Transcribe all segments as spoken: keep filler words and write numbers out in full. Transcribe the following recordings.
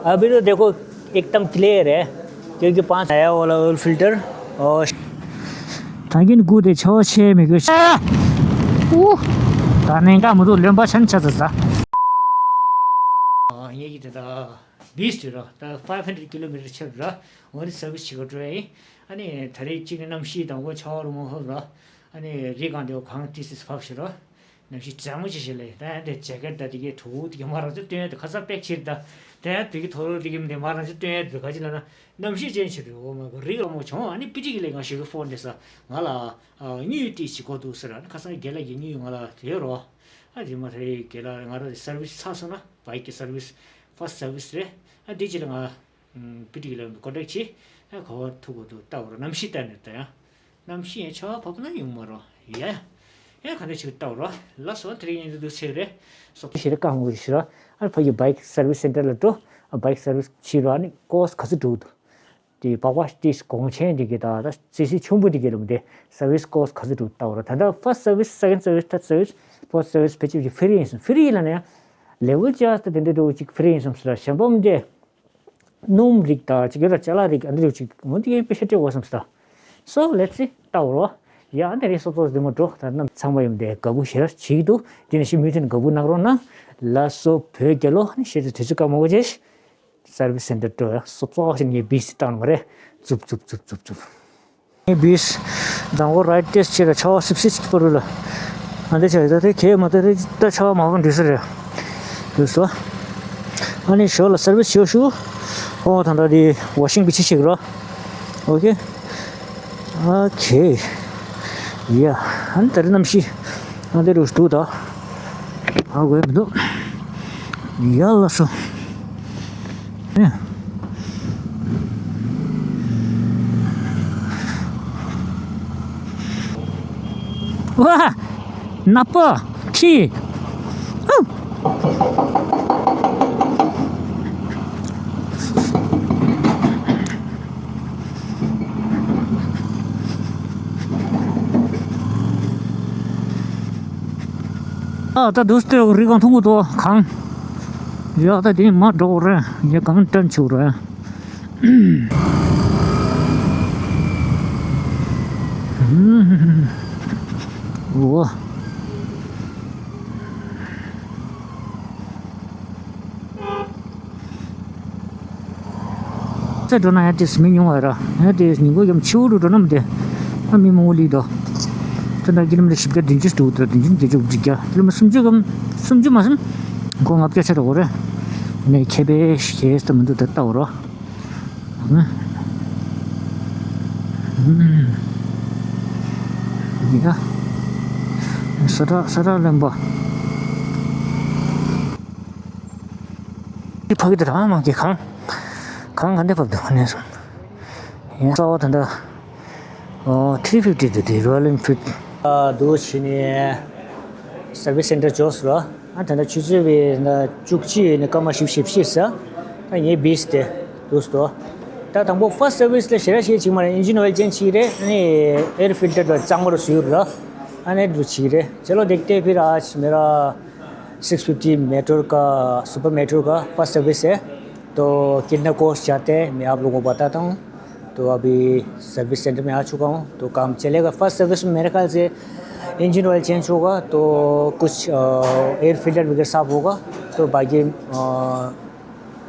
अभी तो देखो, एकदम क्लियर है, क्योंकि पाँच नया वाला ऑयल फिल्टर। और टांकी ने कूदे छो छे में कुछ। ད་ནས་ཀ་མི་འདུག་ལོན་པ་ཆན་ཆ་ཚ་ཚ། ཡེ་གི་དེ་ད་བིས་ཏི་ར་ད་ཕའིབ་ཧན་ཌེ་རེཌ་ཀི་ལོ་མི་ཊར་ཆགས་ར། འོ་རེ་སར་བིས་བྱེད་ག་འགྲོ་ཡ་ཡིན། ཨ་ནི་ད་རེས་གཅིག་ནས་གནམ་གཤིས་དང་པོ་ཆར་པ་རུ་མ་ཧོབ་ར། ཨ་ནི་རི་སྒང་དེ་གངས་ཏིས་ཏིས་བབས་ཤིག་ར། གནམ་གཤིས་གྲང་མོ་ཅིག་ཞིག་ལས་ད་ཡང་དེ་ཇེ་ཀེཊ་ད་དེ་གའི་གྲོགས་དེ་གའི་མ་རང་ཚོ་སྟོན་ཡ་དེ་ཁ་སང་པེག་ཕྱིར་ད་དེ་ཡང་དེ་གའི་ཐོ་རོ་དེ་གའི་མི་དེ་མ་རང་ཚོ་སྟོན་ཡ་དེ་ག་ཅི་ལ་ན་གནམ་གཤིས་ཅན་ཆེ་དུ་འོ་མ་གོ་རི་ལ་མོ་བྱུང་། ཨ་ནི་པི་ཏི་གི་ལས་ང་ཞོགས་ཀྱི་ཕོན་དེ་ས་ང་ལ་དངུལ་ཏིས་ཅིག་གོ་འདུག་ཟེར། ཨ་ནི་ཁ་སང་རྒན་ལགས་ཀྱི་དངུལ་ང་ལ་དེ་རོ། ཨ་དེ་མ་རེད་རྒན་ལགས། ང་རང་དེ་སར་བིས་ཚར་སོང་ན་བའིཀ་གི་སར་བིས་ཕར་སི་ཊི་སར་བིས་རེད། ཨ་དེ་ཅི་ལ་ང་པི་ཏི་གི་ལ་ཀོན་ཊེག་བྱེད། ཨ་ག་བར་ཐུག་གོ་འདུག་ལྟ་བར་གནམ་གཤིས་ལྟར་ནས་ད་ཡང་། གནམ་གཤིས་ཡང་ཆར་པ་བབས་ན་ཡོང་མ་རོགས་ཡ། ཡ་ག་འདྲ་ཞིག་ལྟ་བ་རོགས། ལགས་སོ་དེ་རིང་ཡིན་དུས་ཚེ་རེད། སོག་ཞེ་རེ་བཀའ་མོལ་ཞིག་རོགས། ཨ་ཕ་གི་བའིཀ་སར་བིས་སེན་ཊར་ལ་འགྲོ། ཨ་བའིཀ་སར་བིས་བྱེད་རོགས། ཨ་ནི་ཀོ་སི་ག་ཚོད་འགྲོ་འདུག་དེ་སྦག་སྦག་དེ་གོང་ཆེན་དེ་གི་ད་ད་སི་སི་ཆུང་པོ་དེ་གི་ལ་མི་དེ་སར་བིས་ཀོ་སི་ག་ཚོད་འགྲོ་ལྟ་བ་རོགས། ད་ལྟ་ཕར་སི་ཊི་སར་བིས། སེ་ཀེན་ཌི་སར་བིས། ཐར་ཌི་སར་བིས། ཕོར་ཐི་སར་བིས་ཕལ་ཆེར་ཅིག་ཕི་རི་ཡིན་སོང་། ཕི་རི་ཡིན་ལ་ནས་ལེ་ཝལ་ཅར་ཇི་དང་དེ་འདྲ་འགྲོ་ཅིག་ཕི་རི་ཡིན་སོང་ཟེར། གཞན་པ་མི་དེ། སྣུམ་རིགས་དང་ཅིག་ཡོད་ལ་ཅ་ལག་རིགས་ཨ་འདི་རིགས་ཅིག་འོ་འདི་གའི་པེ་ཤ་སྤྲད་དགོས་བསམ་སོང་། So let's see. ལྟ་བ་རོགས། ཡ་ཨ་འདི་རིགས་སོབ་སོབ་དེ་མོ་འགྲོ། ད་རྣམས་ཚང་མ་ཡོང་དེ་དགའ་པོ་ཞེ་དྲག་བྱེད་ཀྱི་འདུག་དེ་ནས་ཤི་མུ་མཐུད་དགའ་པོ་གནང་རོགས་གནང་། ལགས་སོ་བོད་རྒྱལ་ལོ། ཨ་ནི་ཤེས་ཚོད་དུས་ཚོད་སྐར་མ་འོ་ཅེས། སར་བིས་སེན་ཊར་འགྲོ་ཡ། སོབ་སོབ་ཞིག་ངའི་བིས་བཏང་ནི་མ་རེད། ཙུབ་ཙུབ་ཙུབ་ཙུབ་ཙུབ། ངའི་བིས་དང་པོ་རའིཌ་ཊེ་སི་ཊི་བྱེད་ལ་ཆར་པ་སིབ་སིབ་ཅིག་བབས་རུ་ལ། ཨ་འདི་བྱ་ཡི་ད་དེ་གས་མ་ད་རེད། ད་ཆར་པ་མ་བབས་འགྲིག་ས་རེད། ལགས་སོ། ཨ་ནི་ཞོར་ལ་སར་བིས་བྱེད་ཤུ། ཨོ་ད་ད་དེ་ཝ་ཤིང་བི་ཆི་ཞིག་རོ། ཨོ་ཁེ། ཨོ་ཁེ། ཡ། ཨ་ནི་ད་རེས་གནམ་གཤིས་ཨ་འདི་རུ་འདུག་ད། ཨ་དགོས་མི་འདུག་ཡ་ལགས་སོ། ཨེ། ཝ། ནག་པོ། ཁྱི། ཧུ། ཨ་ད་དུས་དེ་རི་སྒང་མཐོང་གི་འདུག་གངས། ཡ་ད་དེ་མར་འགྲོ་དགོས་རེད། ངས་གངས་བཀྲམ་ཆོག་རེད། འོ། ཚེ་འགྲོ་ན་ཡང་དེས་མི་ཉུང་བ་ར། ཡང་དེས་ཉིན་གུང་ཡང་ཕྱི་པོ་རུ་འགྲོ་ན་མི་དེ། ཨ་མི་མང་པོ་ལི་དོ། དེ་འདྲ་ཀི་ལོ་མི་ཊར་བཞི་བརྒྱ་བདུན་ཅུ་འདུག་དེ་བདུན་ཅུ་བརྒྱད་ཅུ་དགུ་བཅུ་བརྒྱ། ཀི་ལོ་མི་ཊར་སུམ་ཅུ་གམ། སུམ་ཅུ་མ་སུམ། མགོ་ལྔ་བརྒྱ་ཆ་རེ་འོ་རེ། ནས་ཁེ་པེ་ཤེས་ད་མི་འདུག་དེ་ལྟ་འོ་རོ། ཡ། ས་ཁྲ་ས་ཁྲ་ལེན་པ། འདི་ཕ་གི་དེ་རང་མང་གི་གང་། གང་ག་འདི་བབས་འདུག་ནས་སོང་། ཡང་རྩ་བ་ད་འདྲ། ཨོ་ཐི་རི་ཕིབ་ཊི་དེ་དེ་རོ་ཡལ་ཨེན་ཕིལ་ཌི། ཨ་འདུག་བྱས་ནས་སར་བིས་སེན་ཊར་འབྱོར་སོང་ར། ཨ་ད་ལྟ་ཆུ་ཚོད་བའི་ན་བཅུ་གཅིག་ནས་སྐར་མ་བཞི་བཅུ་ཞེ་བཞི་ཟ། ད་ངའི་བིས་དེ་འདུག་སོང་། ད་དང་པོ་ཕར་སི་ཊི་སར་བིས་ལ་ཞེ་དྲག་ཞེ་གཅིག་མ་རེད། ཨིན་ཇིན་ཨོ་ཡལ་ཅེན་ཇི་བྱེད་ཀྱི་རེད། ཨ་ནི་ཨེར་ཕིལ་ཊར་དང་གཙང་མ་རུ་བཟོས་ཡོད་ར། ཨ་ནི་འདུག་བྱེད་ཀྱི་རེད། चलो देखते हैं फिर आज मेरा सिक्स फिफ्टी मेट्रो का, सुपर मेट्रो का फर्स्ट सर्विस है। तो कितना कॉस्ट जाते हैं मैं आप लोगों को बताता हूँ। तो अभी सर्विस सेंटर में आ चुका हूँ, तो काम चलेगा। फर्स्ट सर्विस में मेरे ख्याल से इंजन ऑयल चेंज होगा, तो कुछ, अ, एयर फिल्टर वगैरह साफ होगा, तो बाकी, अ,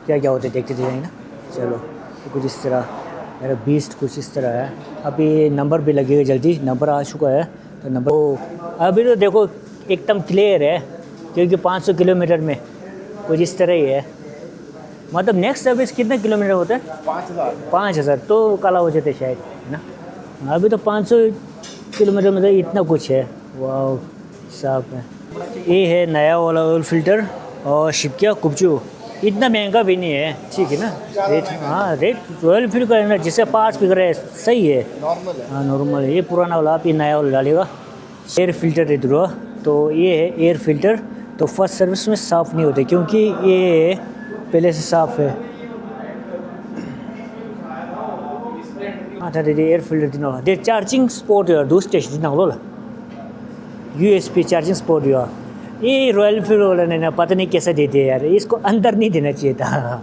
क्या क्या होता है देखते जाएंगे ना। चलो, तो कुछ इस तरह मेरा बीस्ट कुछ इस तरह है। अभी नंबर भी लगेगा जल्दी, नंबर आ चुका है। तो नंबर, ओ, अभी तो देखो, एकदम क्लियर है, क्योंकि पाँच सौ किलोमीटर में कुछ इस तरह ही है। मतलब नेक्स्ट सर्विस कितना किलोमीटर होता है? पाँच हज़ार। पाँच हज़ार तो काला हो जाता है शायद, है ना? अभी तो पाँच सौ किलोमीटर में तो इतना कुछ है। वाह, साफ है। ये है नया वाला ऑयल फिल्टर और शिपकिया कुपचू। इतना महंगा भी नहीं है, ठीक है ना? रेट, हाँ, रेट रॉयल फील्ड का है ना, जिससे पार्ट्स बिक रहे हैं, सही है। नॉर्मल है। हाँ, नॉर्मल है। ये पुराना वाला, आप ये नया वाला डालेगा। एयर फिल्टर है दूसरा, तो ये है एयर फिल्टर, तो फर्स्ट सर्विस में साफ नहीं होते, क्योंकि ये पहले से साफ है। हाँ, था दे एयर फिल्टर दिना, दे चार्जिंग स्पॉट यार, दो स्टेशन दिना लो ला। यूएसबी चार्जिंग स्पॉट यार। ये रॉयल फील्ड वाला ने ना, पता नहीं कैसा देते हैं यार, इसको अंदर नहीं देना चाहिए था।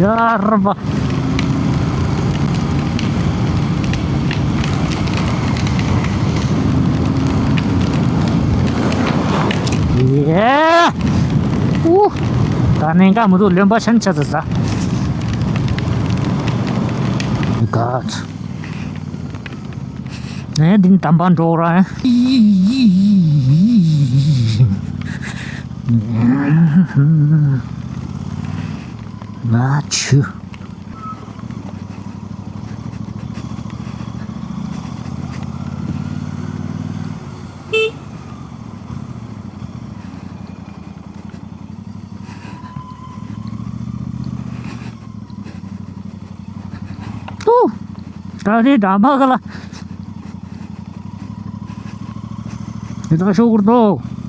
ཡ་ར་བ། ཡེ། ཨུ། ད་ནས་འགའ་མི་འདུག་རློན་པ་ཆེན་ཆ་ཟ་ཟ། God། ནས་འདི་ནི་དམ་པ་འགྲོ་ར། ང་ཆུ། ཏུ། ད་རེས་འགྲམ་པ་ག་ལ། དེ་དག་ཤོག་གུར་ཏོ།